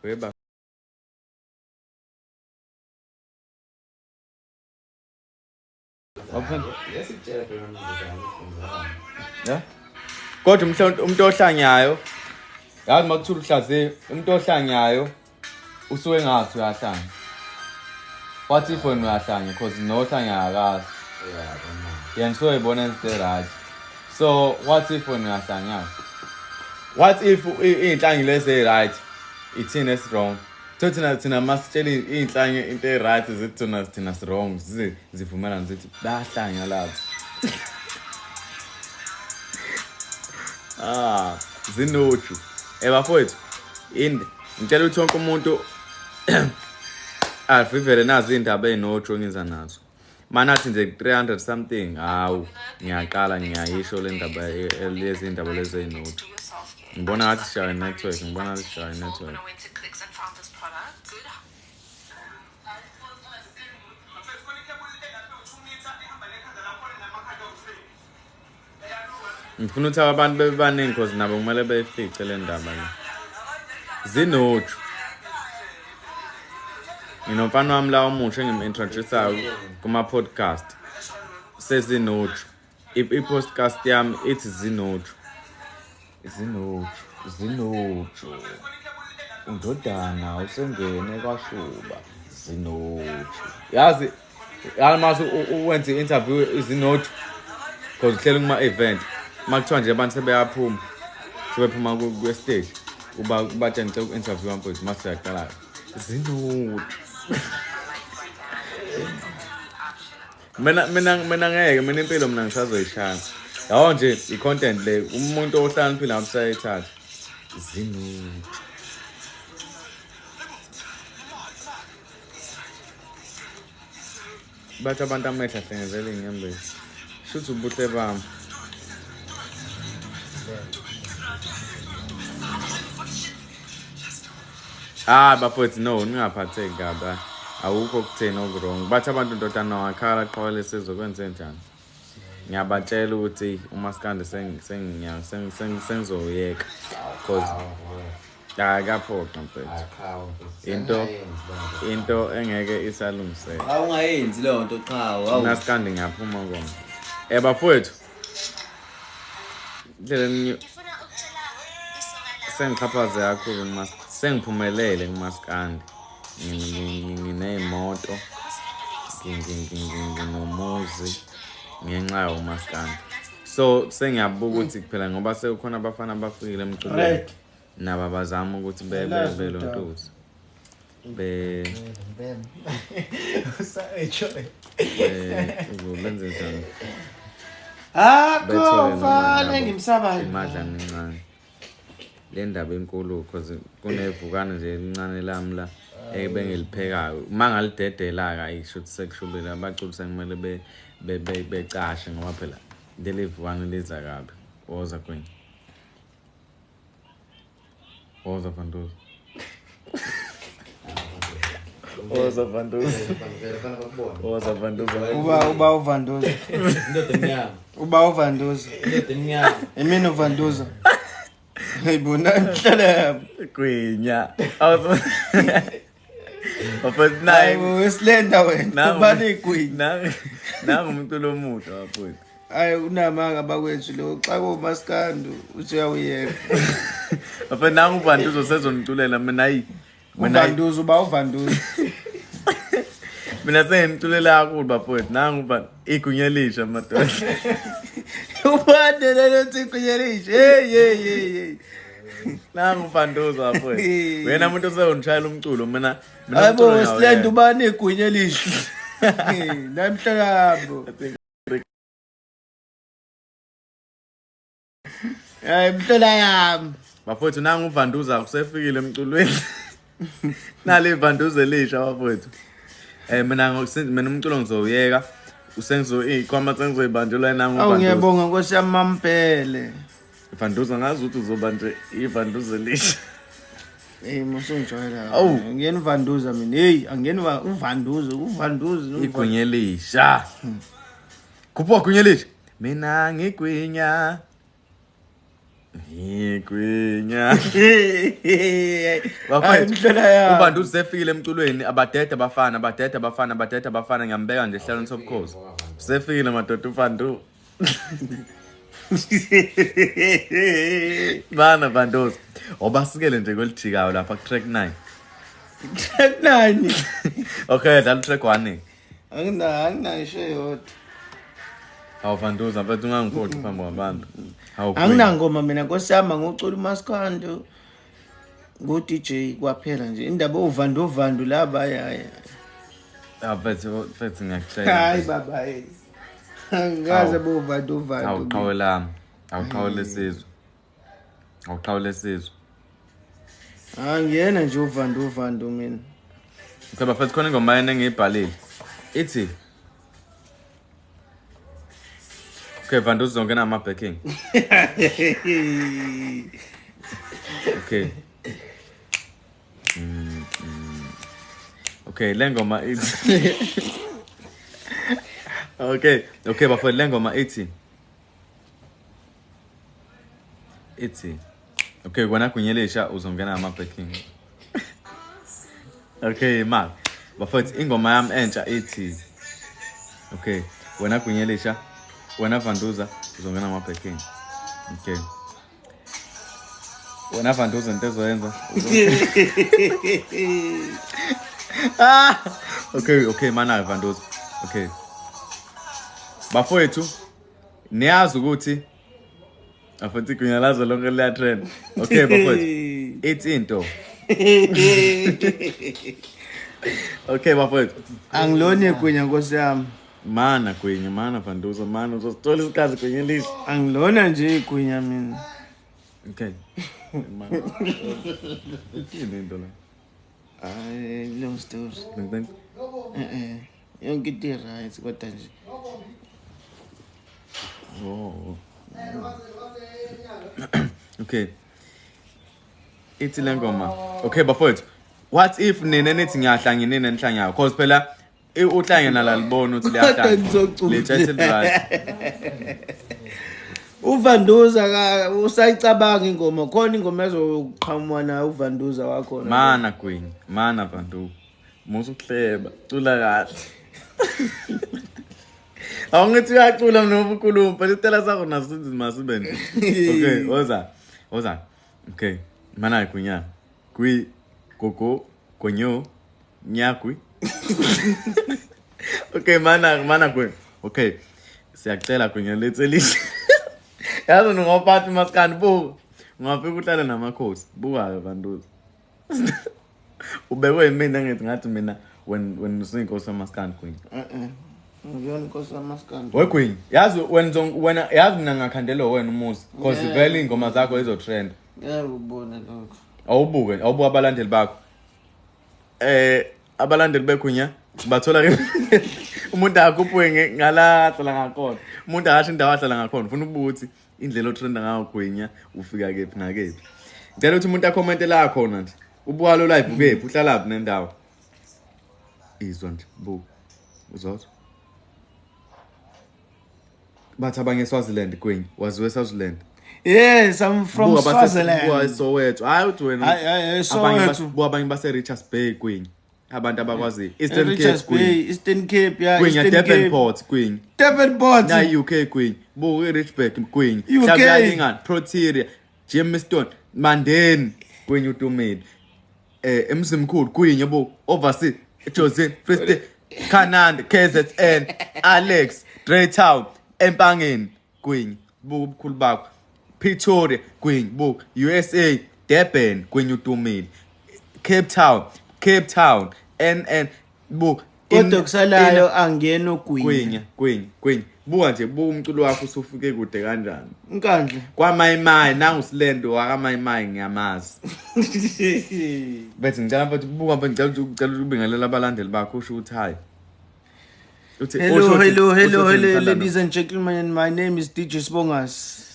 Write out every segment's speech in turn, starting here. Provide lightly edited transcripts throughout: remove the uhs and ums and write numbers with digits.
Weba. Yasikutshela phela manje. Yeah. Kodwa umhlo umuntu ohlanyayo yazi makuthula uhlaziye umuntu ohlanyayo usuke engazi uyahlanya. What if wena uyahlanya because nohlanya akazi. Yeah, Yena usuke ebona into right. So what if wena uyahlanya? What if iy'nhlangi lezi ey-right ithina esi-wrong? So thina masitshela iy'nhlangi into e-right zithi thina si-wrong zivumelana zithi bayahlanya lapho. Ah, zinoju. Eh bafowethu, inde ngicela ukuthi wonke umuntu avivele nazi iy'ndaba ey'noju engiza nazo. Manathi nje 300 something, hawu ngiyaqala ngiyayisho le ndaba lezi ndaba lezi ey'noju. Ngibona ngathi sishaya network, ngibona ngathi sishaya network. Ngifuna ukuthi abantu bebe baningi cause nabo kumele beyifice le ndaba le. Zinoju. Nginomfana wami la omusha engim-introduce-ayo kuma-podcast. Sezinoju. I-podcast yami ithi Zinoju. Zinoju, Zinoju. Undodana usengene kwaShuba. Zinoju. Yazi yazi mase uwenze i-interview izinoju because uhleli kuma-event uma kuthiwa nje abantu sebeyaphuma sebephuma kwe-stage uba ubatshela ngicela uku-interview mfowethu mase uyaqala Zinoju. Mina ngeke mina impilo mina ngisazoyishaya. Yabo nje i-content le umuntu ohlakaniphile ngabe usayithatha. Zinoju. Bathi abantu amehlo ahlengezela iy'nyembezi. Shuthi ubuhle bami. Ah bafowethu no ningaphatheki kabi. Awukho okutheni oku-wrong. Bathi abantu ndodana wakhala qhawale sizokwenze njani. Ngiyabatshela ukuthi umaskandi sengizoyeka cause akaphoqa mfethu. Into engeke isalungiseka. Cha ungayenzi leyo nto cha. Hawu. Umaskandi ngiyaphuma kona. Eh bafowethu. Indlela sengixhaphaze kakhulu sengiphumelele kumaskandi. Nginey'moto, nginomuzi ngenxa yomaskandi. So sengiyabuka ukuthi phela ngoba sekukhona abafana abafikile emculweni nabo abazama ukuthi belontuze. Benze njani? Akho mfana engimsabayo. Imadlana encane. Le ndaba enkulu cause kunevukane nje elincane lami la ebengiliphekayo. Uma ngalidedela-ke ayisho ukuthi sekushubile abaculi sekumele becashe ngoba phela leli vukane liza kabi. Woza Gwinya. Woza Vanduza. Woza Vanduza. Woza Vanduza. Uba uVanduza. Indoda emnyama. Uba uVanduza. Indoda emnyama. Imini uVanduza. Hayibo ngihlala Gwinya. Bafowethu naye Hayibo wesilenda wena. Ubani igwinya? Nangu umuntu omuhle bafowethu. Hayi unamanga bakwethu lo xa kumaskandi uthi uyawuyeka. Bafowethu nangu uVanduza usezoniculela mina ayi. uVanduza uba uVanduza. Mina sengimculela kakhulu bafowethu nangu uVan igunya elisha madoda. Ubani lelo thi igunya elisha? Hey hey hey hey. Nangu uVanduza bafowethu. Wena umuntu osewongishayela umculo mina Hayibo wesilenda ubani igunya elisha? Namhlanje. Hayi mhlola yami. Bafowethu nangu uVanduza usefikile emculweni. Nali iVanduza elisha bafowethu. Mina mina umculo ngizowuyeka. Usengizoyikhwama sengizoyibanjelwa nangu uVanduza. Ngiyabonga Nkosi yami Mampele. Vanduza ngazi ukuthi uzoba nje iVanduza elisha. Musungijwayela. Angiyeni Vanduza mina. Hey, angiyeni uVanduza, uVanduza. Igunya elisha. Khuphuka gunya elisha. Mina ngigwinya. Igwinya. Hayi, imhlola yami. Ubantu usefikile emculweni abadede abafana abadede abafana abadede abafana ngiyambeka nje ehlalweni sobukhosi. Usefikile madoda uFandu. Bana Bandozi. Obasikele nje kwelijikayo lapha ku track 9. Track 9. Okay, dlala track 1. Angina ngisho eyodwa. Hawu Vanduza mfethu ungangiphoxi phambi kwabantu. Hawu Queen. Anginangoma mina nkosi yami ngicula umaskandi. Ngu DJ kwaphela nje. Indaba ovandu ovandu laba hayi. Ah mfethu ngiyakutshela. Hayi baba hey. Angaze bovandu Hawu ovandu. qhawe lami. Hawu qhawe lesizwe. Hawu qhawe lesizwe. Angiyena nje uvandu ovandu mina. Okay bafethu khona ingoma yena engiyibhalile. Ithi Okay Vanduza uzongena ama backing. Okay. Okay le ngoma ithi Okay, okay bafethu le ngoma ithi ithi Okay wena Gunyelisha uzongena ama backing. Okay ma bafethu ingoma yami entsha ithi Okay wena Gunyelisha wena Vanduza uzongena ama backing. Okay. Wena Vanduza into ezoyenza. Ah okay okay mana Vanduza. Okay. Bafowethu niyazi ukuthi afuthi kunyalazo lonke liya trend. Okay bafowethu ithi into. Okay bafowethu Angilona igwinya nkosi yami. mana Gwinya mana Vanduza mana uzosithola isikhathi Gunyelisha. Angilona nje igwinya mina. Okay. Mana. Ithini into la? Hayi long story. Ngicela Yonke into i-right kodwa nje. Oh. Okay. Ithi le ngoma. Okay bafowethu. What if nina nithi ngiyahlanya nina nihlanyayo? Cause phela uhlanye nalalibona ukuthi liyahlanya. Ngizocula. Letshathe right. uVanduza ka usayicabanga ingoma khona ingoma ezoqhamuka nayo uVanduza wakhona. Mana Gwinya, mana Vandu. Musa ukuhleba, cula kahle. Awungithi uyacula mina ubukhuluma, phela isitela sakho naso masibe nje. Okay, woza. Woza. Okay. Mana Gwinya. Gwi gogo gonyo nyakwi. Okay, mana Gwinya. Okay. Siyacela Gwinya lethe Yazi ungophatha umaskandi buka. Ungafika uhlale namakhosi. Buka Vanduza. Ubekwe yimina ngithi ngathi mina when usuyinkosi yamaskandi Gwinya. Ngiyona inkosi yamaskandi. We Gwinya, yazi wena yazi mina ngakhandelwa wena umuzi because Yeah. vele ingoma zakho izo trend. Ngiyakubona lokho. Awubuke, awubuka abalandeli bakho. Abalandeli beGwinya bathola ke umuntu akuphuke ngala ahlala ngakhona. Umuntu akasho indawo ahlala ngakhona. Ufuna ukubuka ukuthi indlela otrenda ngayo Gwinya ufika kephi nakephi. Ngicela ukuthi umuntu akhomente la khona nje. Ubuka lo live ukephi, uhlala phi nendawo. Izwa nje, buka. Uzozwa. Bathi abanye eSwaziland Gwinya, waziwe eSwaziland. Yes, I'm from Buka Swaziland. Buka eSoweto. Hayi uthi wena. Hayi hayi Soweto. Buka abanye base Richards Bay Gwinya. Abantu abakwazi Eastern Cape Richards Gwinya. Bay, Eastern Cape, yeah, Gwinya Eastern Cape. Devonport Gwinya. Devonport. Na UK Gwinya. Buka iRichburg Gwinya. UK. Hlabuyalingana, Pretoria, Jamestown, Mandeni Gwinya utumile. Emzimkhulu Gwinya buka overseas Joseph Free State, Canada, KZN, Alex, Greytown, Empangeni Gwinya. Buka ubukhulu bakho. Pretoria Gwinya buka USA, Durban Gwinya utumile. Cape Town, NN buka Kodwa kusalayo angena ogwinya. Gwinya, Gwinya, Gwinya. Buka nje buka umculo wakho usufike kude kanjani. Inkandla. KwaMayimayi nangusilendo wakaMayimayi ngiyamazi. Bethi ngicela mfethu buka mfethu ngicela ukubingelela abalandeli bakho usho ukuthi hi. Uthi Hello, hello, hello, hello, ladies and gentlemen. My name is DJ Sbongas.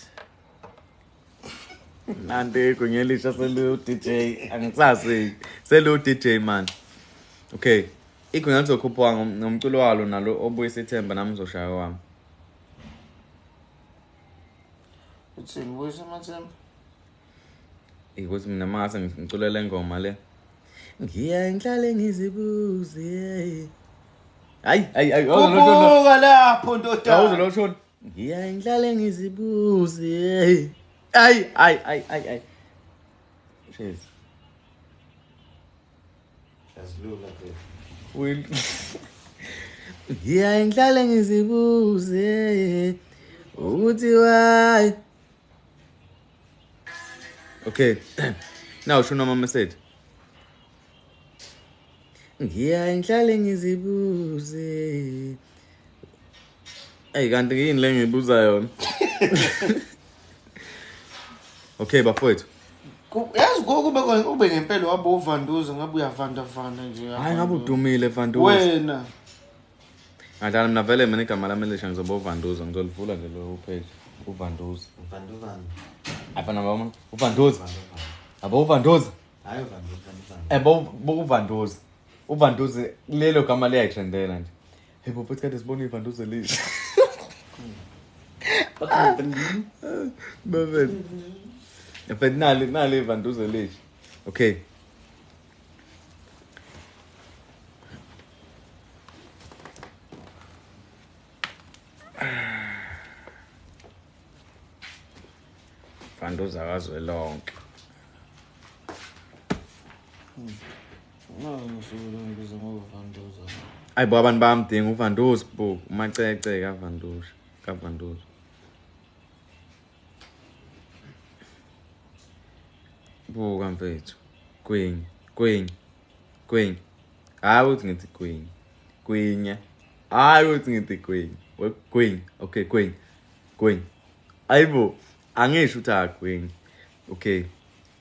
Nandi Gunyelisha selu DJ angisazi selu DJ man. Okay. Igwinya lizokhuphuka ngomculo walo nalo obuyisa ithemba nami ngizoshaya wami. Uthini buyisa amathemba? Ukuthi mina mase ngicula le ngoma le. Ngiyaye ngihlale ngizibuze. Hayi hayi hayi Kubuka lapho ndoda. Awuze lo shona. Ngiyaye ngihlale ngizibuze. Hayi hayi hayi hayi hayi. Cheers. Azilula phela. Will. Ngiyaye ngihlale ngizibuze ukuthi why. Okay. Now shona ama message. Ngiyaye ngihlale ngizibuze. Ey kanti yini le ngiyibuza yona? Okay bafowethu. Yazi kube ube ngempela wabo uVanduza ngabe uyavandavanda nje. Hayi ngabe udumile Vanduza. Wena. Ngadlala mina vele mina igama lami elisha ngizoba uVanduza ngizolivula nje lo page uVanduza. Vandu. Afana baba uVanduza. Abo uVanduza. Hayi uVandu. Ebo uVanduza. uVanduza lelo gama liyayitrendela nje. Hey bo futhi kade sibona iVanduza lisha. Bafethu. Bafethu nali iVanduza lisha. Okay. Vanduza kazwelonke. No, ngisuke ngibiza ngoVanduza. Ayibo abantu bayamdinga uVanduza bo, umacece kaVanduza, kaVanduza. Buka mfethu. Gwinya, gwinya. Gwinya. Hayi uthi ngithi gwinya. Gwinya. Hayi uthi ngithi gwinya. We gwinya. Okay, gwinya. Gwinya. Ayibo, angisho ukuthi agwinya. Okay.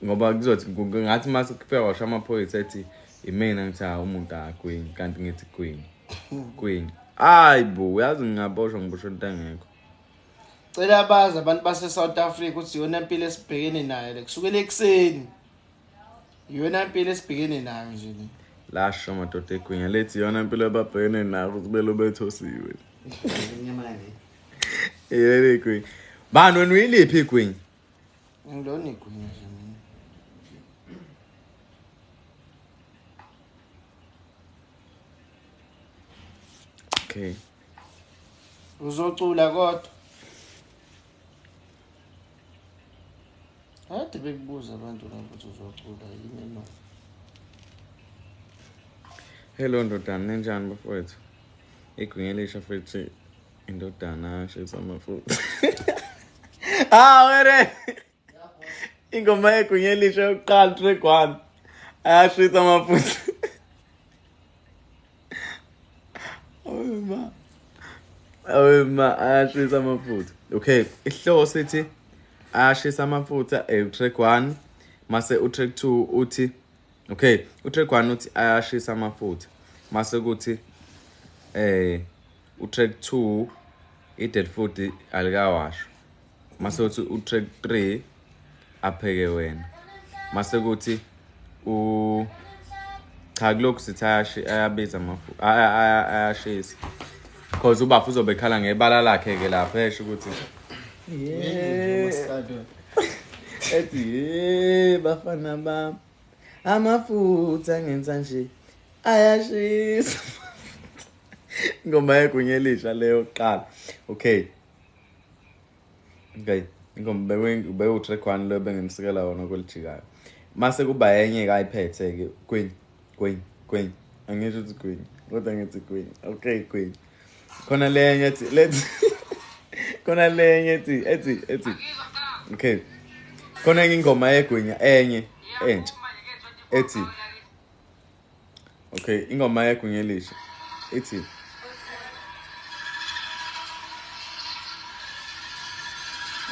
Ngoba kuzothi ngathi mase kufika washa amaphoyisa ethi imina ngithi ha umuntu agwinya kanti ngithi gwinya. Gwinya. Hayibo, uyazi ngingaboshwa ngiboshwa into engekho. Cela bazi abantu base South Africa ukuthi iyona impilo esibhekene nayo le kusukela ekuseni. Iyona impilo esibhekene nayo nje le. Lasho madoda egwinya lethi iyona impilo ababhekene nayo ukuthi belo bethosiwe. Inyama kanje. Yebo igwinya. Bani wena uyiliphi igwinya? Ngilona igwinya nje mina. Okay. Uzocula kodwa. Ade bekubuza abantu lapho ukuthi uzocula yini no. Hello ndodana, ninjani bafowethu? Igwinya elisha futhi indodana ashisa amafutha. Ah were. Ingoma yegwinya elisha yokuqala track 1. Ayashisa amafutha. Oh ma. Oh ma, ayashisa amafutha. Okay, isihloko sithi ayashisa amafutha track 1 mase utrack 2 uthi okay, utrack 1 uthi ayashisa amafutha mase kuthi utrack 2 i-dead food alikawashwa mase uthi utrack 3 apheke wena mase kuthi u cha kulokhu sithi ayabiza amafutha ayashisa because ubafu uzobe ekhala ngebala lakhe ke lapha esho ukuthi ethi ye bafana bami amafutha ngenza nje ayashisa. Ingoma yegunya elisha leyo kuqala. Okay. Okay, ingoma bewu track 1 lo bengimsikela wona kwelijikayo. Mase kuba enye kayiphethe ke gwinya gwinya gwinya. Angisho ukuthi gwinya, kodwa ngithi gwinya. Okay, gwinya. Khona lenye ethi let's khona lenye ethi okay. Khona enye ingoma yegwinya enye entsha ethi okay, ingoma yegunya elisha ithi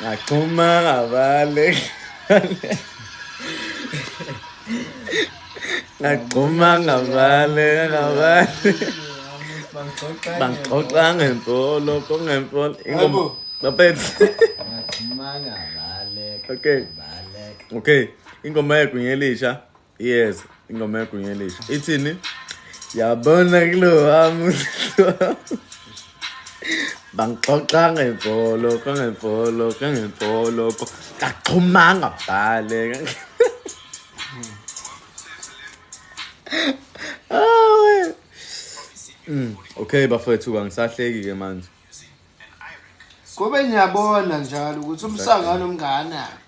ngaqhuma ngabale ngaqhuma ngabale ngabale bangixoxa ngempolo ngempolo ingoma baphethe ngaqhuma ngabale. Okay. Okay, ingoma yegunya elisha. Yes, ingoma yegunya elisha ithini? Yabona kulo wami bangixoxa ngempolo ngempolo ngempolo ngaqhuma ngabale. Ah, okay bafethu, angisahleki ke manje. Kube ngiyabona njalo ukuthi umsangano umnganani.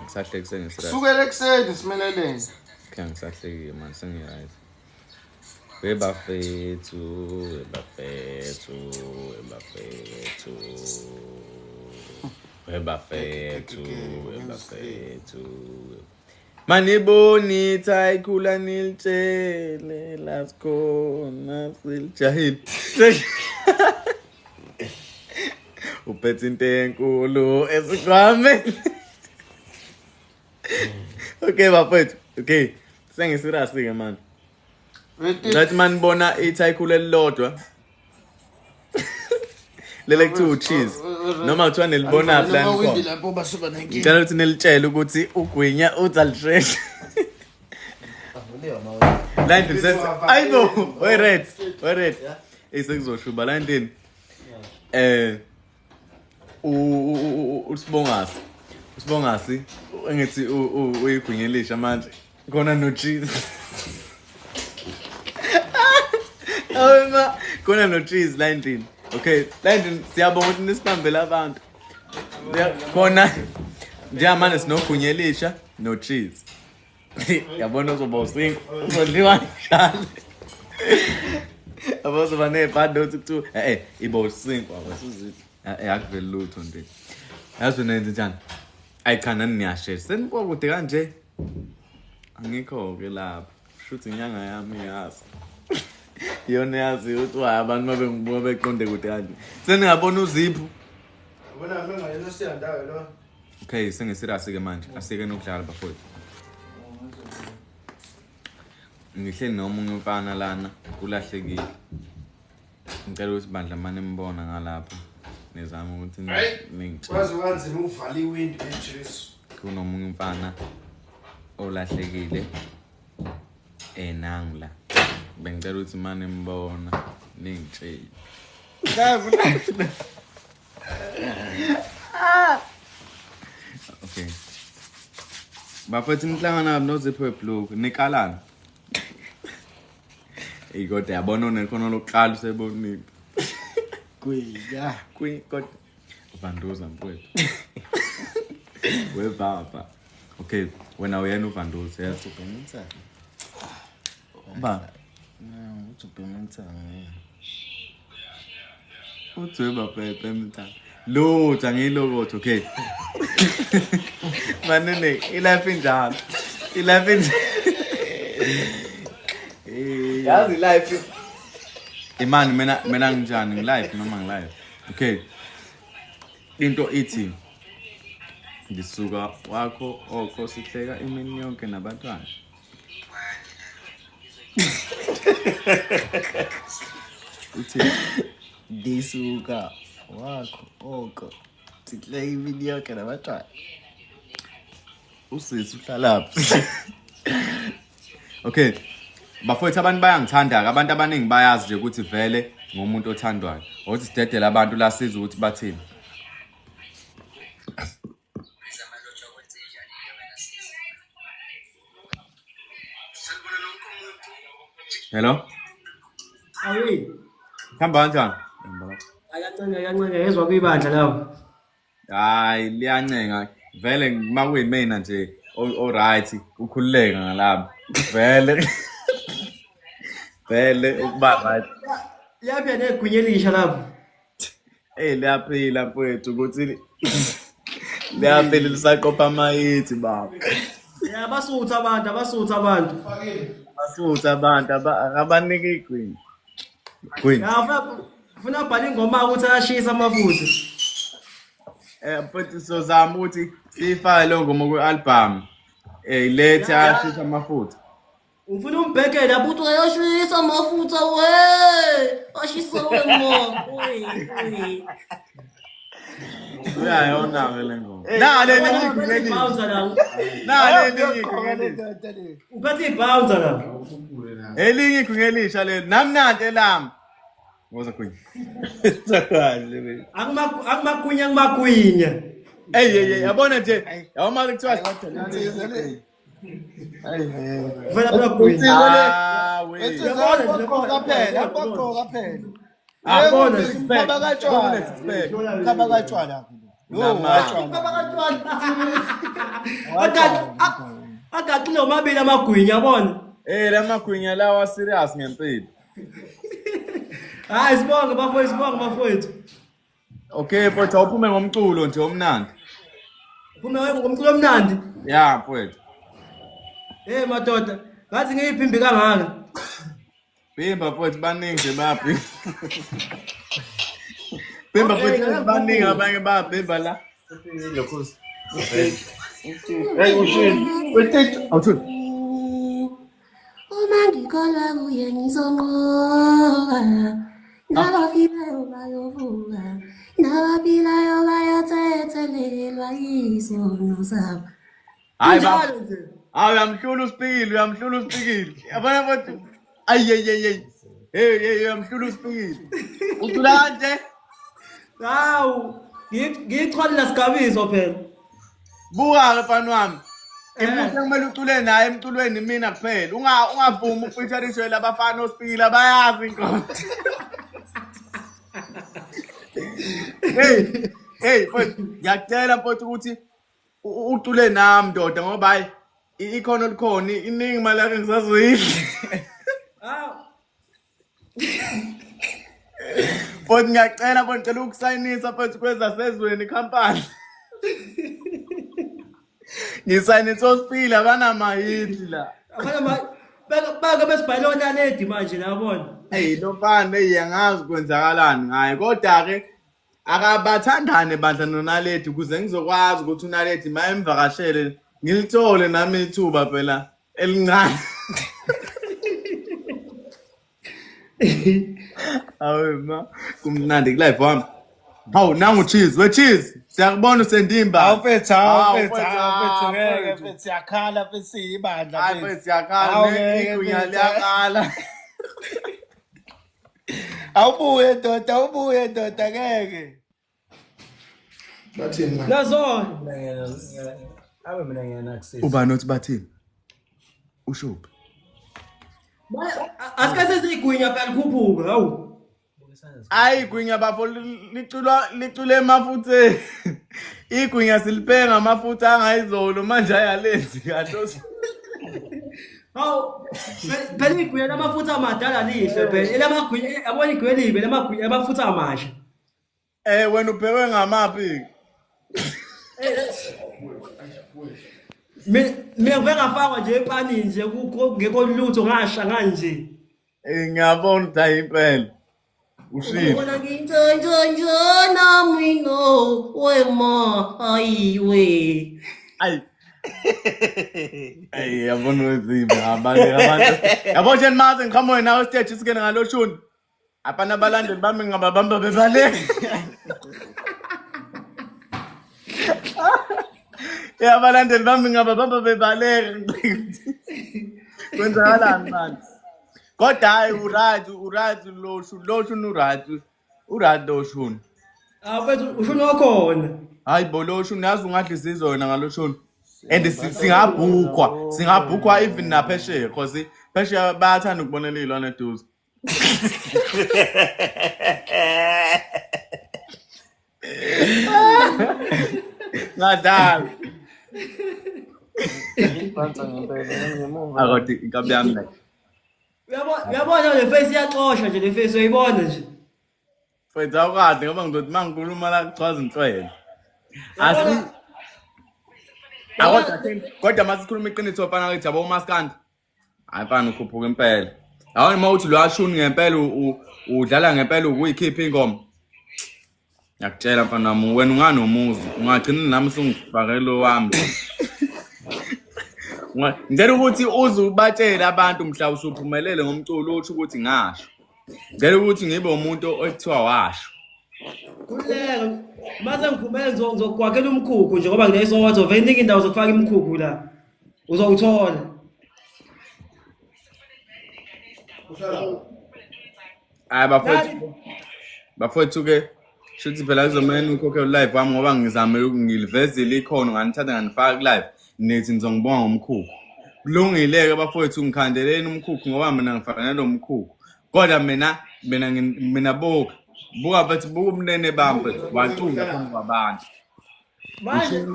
Ngisahleki sengisi-right. Kusukela ekuseni simelelene. Okay, angisahleki ke manje, sengi-right. Webafethu, webafethu, webafethu. Webafethu, webafethu. Maniboni ikhula nilitshele lasikhona silijahile. Uphethe into enkulu esikhwameni. Okay bafethu, okay. Sengiserious ke manje. Ngathi manibona ithayikhulu elilodwa lele kuthiwa cheese noma kuthiwa nilibona plan Amawindi lapho basuka nenkinga. Ngicela ukuthi nilitshele ukuthi ugwinya uthi alisheshe. Avuliwe amawindi. La endlini sesi ayibo, we red, we red. Esekuzoshuba la endlini. Usibongasi. Usibongasi engithi uyigwinya elisha manje. Khona no cheese. Awema, khona no cheese la endlini. Okay, la endlini siyabonga ukuthi nisibambele abantu. Khona njengamanje sinogwinya elisha no cheese. Yabona uzoba usinkwa, uzodliwa njalo. Yabo uzoba ney'bhadi othi kuthiwa iba usinkwa wasuzithi. Akuveli lutho nje. Yazi wena yenze njani? Ayi cha, nani niyashesha. Senibuka kude kanje. Angikho-ke lapho. Shuthi inyanga yami iyazi. Iyona yazi ukuthi why abantu uma bengibuka beqonde kude kanje. Seningabona uziphu. Yabona mina ngayena siyandayo lo. Okay, sengiserious ke manje. Asike nokudlala bafowethu. Ngihleli nomunye umfana lana ulahlekile. Ngicela ukuthi bandla mane nimbona ngalapha. Nizama ukuthi ningitshele. Kwaze kwanzima ukuvala iwindi beJesu. Kunomunye umfana olahlekile. Nangu la. Bengicela ukuthi mane nimbona ningitshele. Okay. Bafethu nihlangana noZipho weBlue nikalana. Ey kodwa yabona unekhono lokuqala usebonile. Gwinya. Kwi kodwa uVanduza mfowethu. Webaba. Okay, wena uyena uVanduza yes. Ubhema Ba. No, uthi ubhema insangu. Uthi webaba emntana. Lutho angiyilokotho, okay. Manene ilife injalo. Ilife injalo. Yazi life. Imani mina nginjani ngilife noma ngilife. Okay. Into ithi ngisuka wakho okho sihleka imini yonke nabantwana. Uthi ngisuka wakho oko sihleka imini yonke nabantwana. Usisi uhlalaphi? Okay. Bafowethu abantu bayangithanda-ke, abantu abaningi bayazi nje ukuthi vele ngumuntu othandwayo. Ukuthi sidedele abantu la sizwe ukuthi bathini. Hello? Awi. Hamba kanjani? Ayancenga, ayancenga, yezwa kuyibandla lapho. Hayi, liyancenga. Vele makuyimina nje all right, ukhululeka ngalapho. Vele. Vele ukuba right. Liyaphila negwinya elisha lapho. Liyaphila mfowethu ukuthi liyaphila lisaqopha amayithi baba. Ya basutha abantu, abasutha abantu. Basutha abantu abanika igwinya. Gwinya. Ya ufuna abhale ingoma ukuthi ayashisa amafutha. Mfowethu sizozama ukuthi siyifake leyo ngoma kwi-album. Ilethe ayashisa amafutha. Ufuna umbhekele abuthi ayashisa amafutha we. Ashisa we mo. Uyi. Uyayona ke le ngoma. Na le Uphethe i-bouncer la. Na le igwinya elisha. Uphethe i-bouncer la. Elinye igwinya elisha leli. Nami nanti elami. Woza gwinya. Sakahle be. Akumagunya kumagwinya. Ey ey yabona nje. Yabona kuthiwa Vela phela gwinya. Ah, we. Uyabona nje, Kwagqoka phela, uyabona. kwagqoka phela. Uyabona Yebo, umkhaba katshwala. Umkhaba katshwala. Yo, Nama. watshwala. Agaxile omabili amagwinya yabona. Eh lamagwinya lawa serious ngempela. Hayi sibonge bafowethu, sibonge bafowethu. Okay mfowethu awuphume ngomculo nje omnandi. Uphume ngomculo omnandi. Ya mfowethu. Hey madoda, ngathi ngiyiphimbi kangaka. Bimba mfowethu baningi nje bayabhimba. Bimba Okay, mfowethu ngeke baningi ngikhuphuke. abanye bayabhimba la. Hey, ushini. Wethu. Awuthuli. Uma ngikholwa kuye ngizonqoba, nabafileyo bayovuka, nabaphilayo bayothethelelwa izono zabo. Hayi ba. Kunjalo nje. Hayi uyamhlula uSpikili, uyamhlula uSpikili. Yabona mfowethu. Ayi hey hey hey. Hey hey uyamhlula uSpikili. Ucula kanje. Hawu, ngiyichwalela sigabiso phela. Buka ke mfana wami. Eh. Umuntu ekumele ucule naye emculweni mina kuphela. Ungavumi ukufeatureishwe labafana oSpikili abayazi ingoma. Hey, hey mfowethu, ngiyakutshela mfowethu ukuthi ucule nami ndoda ngoba hayi ikhono likhona iningi imali yakhe ngisazoyidla. Hawu. Mfowethu ngiyacela mfowethu ngicela ukusayinisa mfowethu kwezasezweni ikhampani. Ngisayinisa oSpikili abanamahiti la. Abana ma bake besibhayile naledi manje la yabona. Hey lo mfana hey angazi kwenzakalani ngaye kodwa ke akabathandane bandla noNaledi ukuze ngizokwazi ukuthi uNaledi mayemvakashele ngilithole nami ithuba phela elincane. Awe ma kumnandi ku live wami. Hawu nangu cheese, we cheese. Siyakubona usendimba. Hawu mfethu, hawu Hawu, mfethu, hawu mfethu, ngeke mfethu. mfethu, siyakhala mfethu, siyibandla Hayi mfethu. mfethu siyakhala Hawu ngeke igunya mfethu. liyakhala. Awubuye ndoda, awubuye ndoda, ngeke. Bathini manje? Nazo. Abe mina ngiyanakusisa. Ubani othi bathini? Ushuphi? Asike sesiyigwinya phela likhuphuke hawu. Ayi igwinya bafo liculwa licule emafutheni. Igwinya siliphenga amafutha angayizolo manje ayalenzi kahle. Hawu phela igwinya lamafutha amadala lihle phela elamagwinya yabona igwinya elibi lamagwinya amafutha amasha. Eh wena ubhekwe ngamaphi? Mina ngike ngafakwa nje epanini nje kungekho lutho ngasha kanje. Eh ngiyabona ukuthi hayi impela. Ushilo. Ubona nginjonjonjona mwino wema ayiwe. Ayi. Ayi yabona uzimba abantu abantu. Yabo nje maze ngiqhamuke nawe stage sikene ngaloshuni. Apana abalandeli bami ngingababamba bebaleka. Ya abalandeli bami ngingababamba bebaleka. Kwenzakalani manje? Kodwa hayi uright, uright lo shuni uright. Uright lo shuni. Ah mfethu ushuni wakhona. Hayi bo lo shuni yazi ungadla isizwe wena ngalo shuni. And singabhukhwa, singabhukhwa even naphesheya because phesheya bayathanda ukubonela iy'lwane eduze. Ngadlala. Ibhansa ngempela ngemuva. Akade inkabi yami la. Uyabona le face iyaxosha nje le face uyayibona nje. Mfethu awukade ngoba ngizothi uma ngikhuluma la kuchaza inhlwele. Asi Akodwa kodwa masikhuluma iqiniso mfana kithi yabo uMaskandi. Hayi mfana ukhuphuka impela. Yabona uma uthi lo shuni ngempela udlala ngempela ukuyikhipha ingoma. Ngiyakutshela mfana wami wena unganomuzi ungagcina nami usungifakele wami. Ngicela ukuthi uze ubatshele abantu mhla usuphumelele ngomculo uthi ukuthi ngasho. Ngicela ukuthi ngibe umuntu okuthiwa washo. Khululeka. Mase ngiphumele ngizokwakhela umkhukhu nje ngoba ngineSoweto vele iningi indawo zokufaka imikhukhu la. Uzowuthola. Hayi bafowethu. Bafowethu ke shuthi phela kuzomele nikhokhe live wami ngoba ngizame ngilivezile ikhono nganithatha nganifaka ku live nithi nizongibonga ngomkhukhu. Kulungile-ke bafowethu, ngikhandeleni umkhukhu ngoba mina ngifana nalo mkhukhu. Kodwa mina mina mina buka. Buka bathi buka ubunene bami mfethu, wacula phambi kwabantu. Manje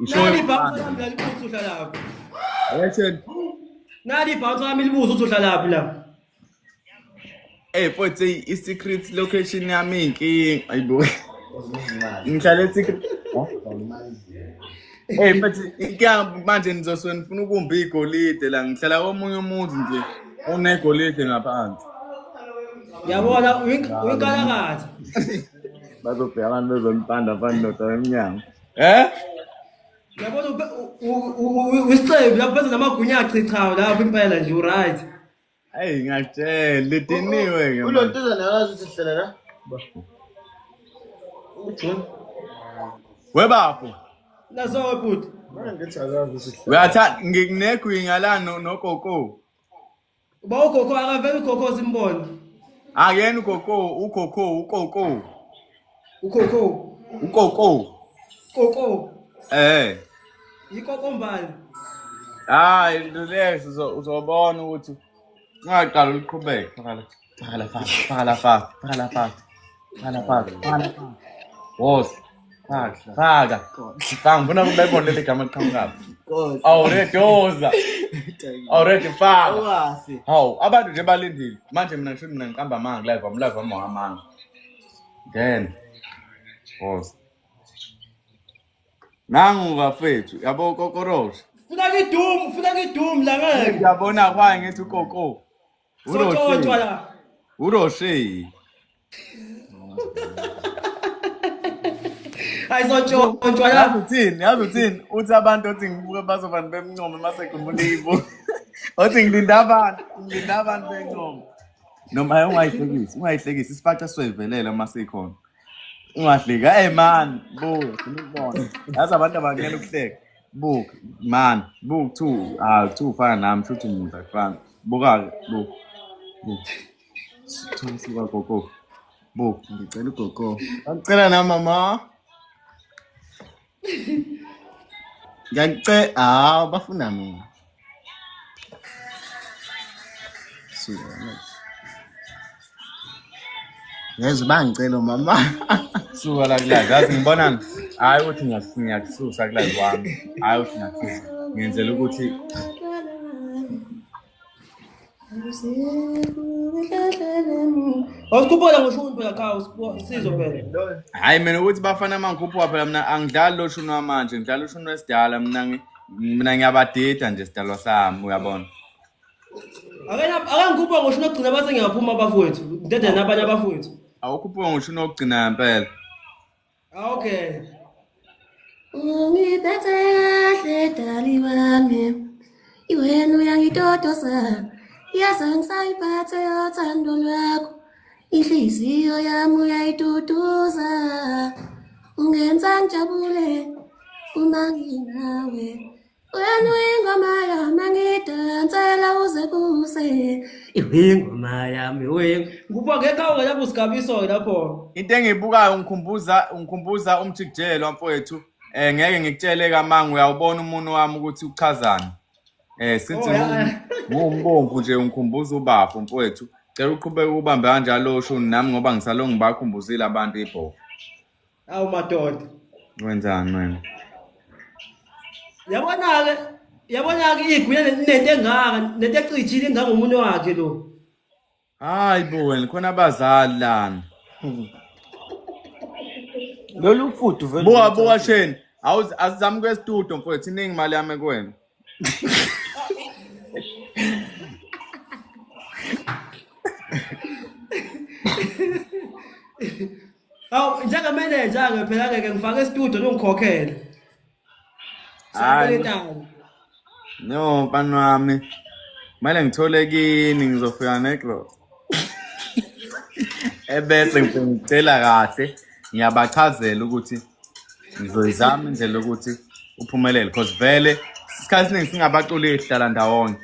Ngisho nali ibhawunsi lami la libuza ukuthi uhlalaphi. Yetheni. Nali ibhawunsi lami libuza ukuthi uhlalaphi la. Ey mfowethu, i-secret location yami inkinga. Ayibo. Ngihlale secret. Hey mfethu, inkinga manje nizosuke nifuna ukumba igolide la. Ngihlala komunye umuzi nje onegolide ngaphansi. Yabona uyinkalakatha. Bazobheka abantu bezonipanda mfana ndoda emnyango. Eh? Yabona usicebi lapho bese namagunya achichayo lapho impela nje uright. Hey ngiyakutshela lidiniwe ke. Ulontuzana akazi ukuthi sihlala la. UJune. Webafo. Nazo bhuti. Manje ngithi akazi ukuthi sihlala. Uyathanda ngikunegwinga la nogogo. Uba ugogo akavele ugogo simbone. Akuyena ugogo, ugogo, ugogo. Ugogo. Ugogo. Koko. Eh. Yikokombani. Hayi, relax uzobona ukuthi ungaqala uqhubeke. Faka la, faka la, faka la, faka la, faka la, faka la. Woza. Faka, faka. Faka, ngifuna kubebona leli gama liqhamukayo. Already woza. Already faka. Hawu, abantu nje balindile. Manje mina ngisho mina ngiqamba amanga live, am live wami amanga. Then woza. Nangu bafethu, yabo kokoroshe. Funa ngidum, funa ngidum la ngeke. Uyabona kwaye ngithi ukoko. Sotshontshwa la. Uroshe. Hayi sotshontshwa la. Yazi uthini? Yazi uthini? Uthi abantu othi ngibuke bazofana bemncome mase ngikhumbula ibo. Othi ngilinda abantu, ngilinda abantu bencome. Noma ungayihlekisi, ungayihlekisi isifaca sizoyivelela uma sikhona. Ungahleki. Hey man, buka, funa ukubona. Yazi abantu abangena ukuhleka. Buka, man, buka two, ah two ufana nami shuthi umuntu akufani. Buka-ke, buka. Buka. Two suka gogo. Buka. Ngicela ugogo. Ngicela na mama. Ngiyacela, ah bafuna mina. Suka. Ngeze bangicela mama. Suka la kulazi. Yazi ngibonani? Hayi ukuthi ngiyakususa kulazi wami. Hayi ukuthi ngiyakususa. Ngenzela ukuthi Awusikhuphula ngoshuni phela cha usizo phela. Hayi mina ukuthi bafana mangikhuphuka phela mina angidlali lo shuni wamanje, ngidlala ushuni wesidala mina mina ngiyabadida nje sidalwa sami uyabona. Ake ngikhuphuka ngoshuni ogcina base ngiyaphuma abafowethu. Ngidede nabanye abafowethu. Awukhuphuka ngoshuni ogcina impela. Ah okay. Ungiphethe kahle dali wami. Iwena uyangitotosa. Yaze ngisayiphathe yothando lwakho. Inhliziyo yami uyayiduduza. Ungenza ngijabule uma nginawe. Wena uyingoma yami ngidansela uze kuse. Iwingoma yami wing. Ngikubuka ngekhawu lapho sigabiso lapho. Into engiyibukayo ungikhumbuza umjikijelo mfowethu. Ngeke ngikutshele kamanga uyawubona umuntu wami ukuthi uchazani. Sithi ngumbomvu nje ungikhumbuza ubafo mfowethu. Cela uqhubeke ubambe kanjalo shuni nami ngoba ngisalongi ngibakhumbuzile abantu ibhovu. Awu madoda. Wenzani wena? Yabona-ke, yabona-ke igunya nento engaka, nento ecijile engangomunwe wakhe lo. Hayi bo wena khona abazali lana. Lolu fudu vele. Buka buka Shane, awuzami kwestudio mfowethu, iningi imali yami kuwena. Awu njengamanager ke phela ngeke ngifake estudio nongikhokhele. Hayi. No mfana wami. Kumele ngithole kini ngizofika negro. Ebese ngicela kahle ngiyabachazela ukuthi ngizoyizama indlela yokuthi uphumelele because vele isikhathi esiningi singabaculi sihlala ndawonye.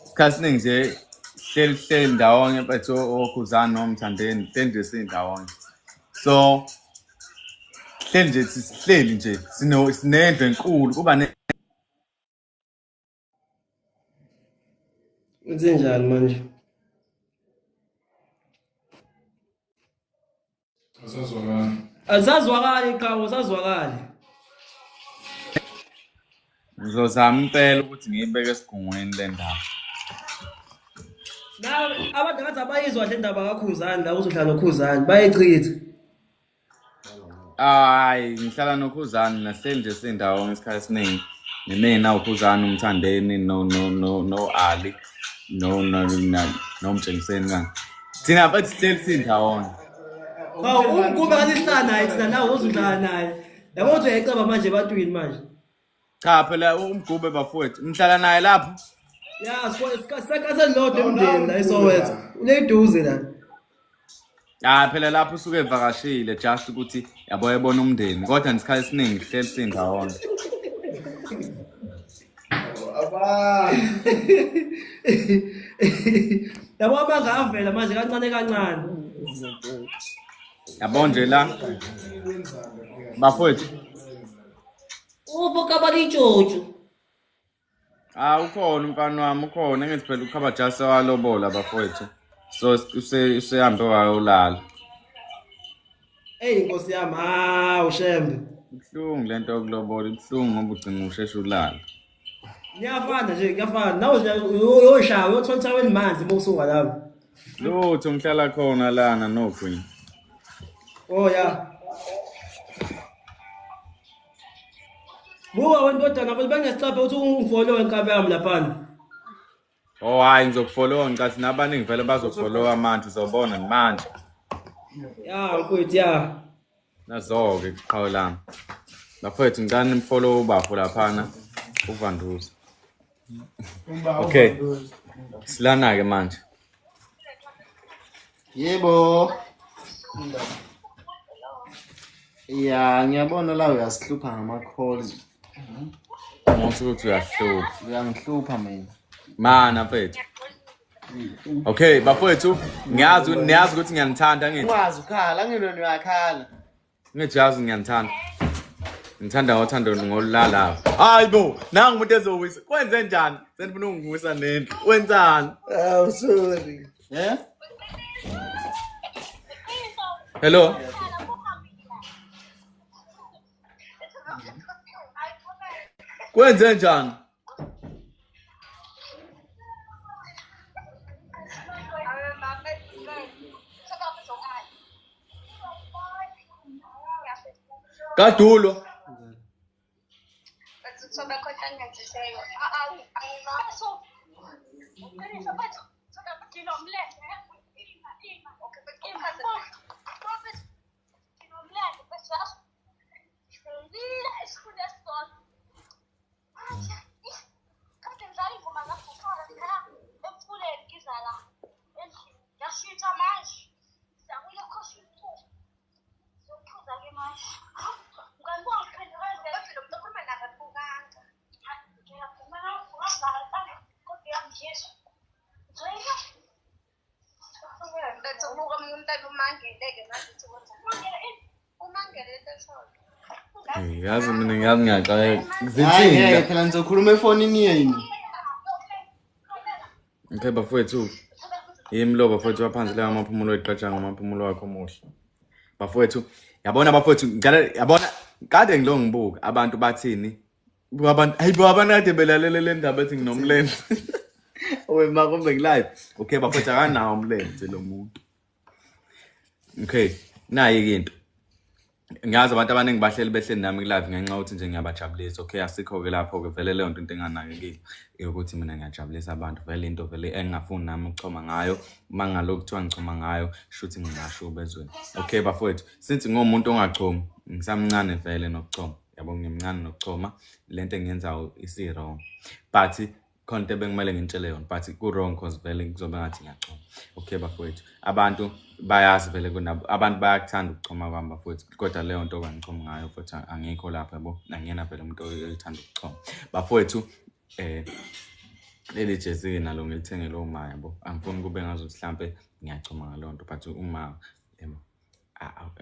Isikhathi esiningi nje hleli ndawonye mfethu okhuzana nomthandeni hleli nje sindawonye. So hleli nje sihleli nje sinendlu enkulu kuba Kwenzenjani manje? Asazwakali. Asazwakali qhawe, asazwakali. Ngizozama impela ukuthi ngiyibeke esigungwini le ndaba. Na abantu ngathi abayizwa le ndaba kaKhuzani la uzohlala noKhuzani, bayichitha. Hayi, ngihlala noKhuzani nahleli nje sindawo ngesikhathi esiningi. Mina uKhuzani uMthandeni no no no no Ali no no no Mtshengiseni kanje. Thina mfethu sihleli sindawonye. Hawu umkube ngathi sihlala naye thina nawe uzohlala naye. Yabo uthi uyayicaba manje ebantwini manje. Cha phela umgube bafowethu, ngihlala naye lapho. Ya, sikaselodwa emndeni la eSoweto. Uleduze la. Ah phela lapho usuke evakashile just ukuthi yabo ebona umndeni kodwa nesikhathi esiningi sihleli sindawonye. Aba. Yabo abangavela manje kancane kancane. Yabo nje la bafowethu. Ubo kabalijojo. Ah ukhona umfana wami ukhona engithi phela ukhaba just walobola bafowethu. So usehambe wayolala. Ey Nkosi yami, hawu shembe. Ibuhlungu lento yokulobola, ibuhlungu ngoba ugcina usheshe ulala. Ngiyafana nje, ngiyafana. Nawe nje uyoshaya uyothola ithaweli manzi uma usuka lapho. Lutho ngihlala khona lana nogwini. Oh ya. Buka wena ndodana futhi bengesicaphe ukuthi ungifollow enkabi yami laphana. Oh hayi ngizokufollowa ngicathi nabaningi vele bazokufollowa manje uzobona manje. Ya mfowethu ya. Nazo-ke iqhawe lami. Bafowethu ngicela nimfollow ubafo laphana uVanduza. Okay. Silana-ke manje. Yebo. Ya, ngiyabona la uyasihlupha ngama-calls. Musa ukuthi uyahlupha. Uyangihlupha mina. Mana mfethu. Okay, bafowethu, ngiyazi niyazi ukuthi ngiyanithanda ngithi. Ungazi ukhala, ngilona uyakhala. Ngijazi ngiyanithanda. Ngithanda ngothando ngolala. Hayi bo, nangu umuntu ezowisa. Kwenze njani? Senifuna ukungiwisa nendlu. Wenzani? Oh sorry. Eh? Hello. Kwenze njani? Kadulo. Yazi mina ngiyazi ngiyaxakeka. Hayi ngeke Zithini? phela nizokhuluma efonini yenu. Okay bafowethu. Yimi lo bafowethu waphansi la amaphumulo eqatshanga amaphumulo wakho omuhle. Bafowethu, yabona bafowethu, ngicela yabona kade ngilo ngibuka abantu bathini? Buka abantu, hayibo abantu kade belalele le ndaba ethi nginomlenze. Owe makumbe live. Okay bafowethu akanawo umlenze lo muntu. Okay, nayi into. Ngiyazi abantu abaningi bahleli behleli nami ku-live ngenxa yokuthi nje ngiyabajabulisa. Okay, asikho-ke lapho-ke vele leyo nto into enganakekile yokuthi mina ngiyajabulisa abantu. Vele into vele engingafuni nami ukuchoma ngayo, uma ngalokhu kuthiwa ngichoma ngayo, shuthi ngingashuba ezweni. Okay bafowethu, since ngiwumuntu ongachomi, ngisamncane vele nokuchoma. Yabo ngimncane nokuchoma, lento engiyenzayo isi-wrong. But khona into ebekumele ngintshele yona but ku-wrong cause vele kuzobe ngathi ngiyachoma. Okay bafowethu, abantu bayazi vele kunabo, abantu bayakuthanda ukuchoma kwami bafowethu, kodwa leyo nto kangichomi ngayo futhi angikho lapho yabo, angiyena vele umuntu othanda ukuchoma. Bafowethu, leli jezi-ke nalo ngilithengele uma yabo, angifuni kube ngazuthi hlampe ngiyachoma ngaleyo nto but uma yabo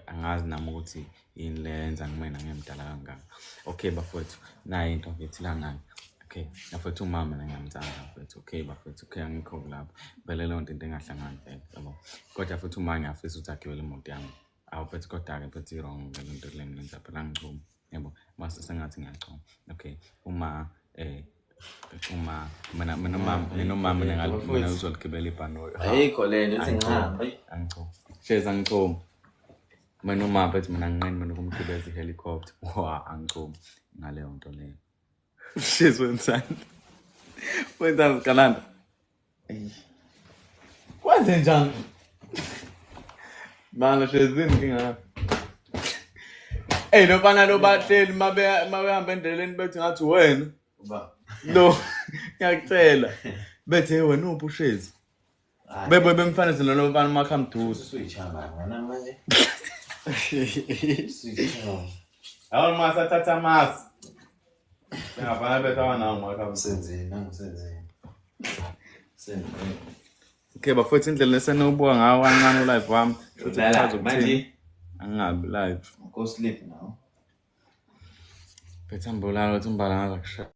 angazi nami ukuthi yini le yenza ngimina ngimdala kangaka. Okay bafowethu, nayi into ngithi la nayo. Okay, bafethu umama mina ngiyamthanda bafethu. Okay bafethu, okay angikho lapho. Vele leyo nto into engahlangani vele, yabo. Kodwa futhi uma ngiyafisa ukuthi agibele imoto yami. Awu mfethu kodwa-ke mfethu i-wrong le nto le ngiyenza phela angichumi. Yabo, mase sengathi ngiyachoma. Okay, uma uma mina umama mina umama mina mina uzoligibela ibhanoyi. Ayikho le nto ithi ngihambe. Angichoma. Sheza angichoma. Mina uma mfethu mina nginqeni mina ukumgibeza i-helicopter. Wa angichoma ngaleyo nto leyo. Sheza wenzani? Wenzani Sikalanda? Kwenze njani? Banga shezini inkinga. Ey lo mfana lo bahleli mabehamba endleleni bethi ngathi wena. Uba. Lo ngiyakutshela. Bethi hey wena uphi ushezi? Bebe bemfanise lo mfana umakhamduza. Usuyishamba ngana manje. Usuyishamba. Awona masathatha amasi. Ngafana bethu abanawo umakhamduza. Senzeni nangisenzeni. Senzeni. Okay bafowethu indlela esenobuka ngayo kancane ulive wami. Shuthi Ulala kuchaza ukuthini? manje. Angingabi live. Go sleep now. Phetha mbulala uthi umbala ngaza kushaya.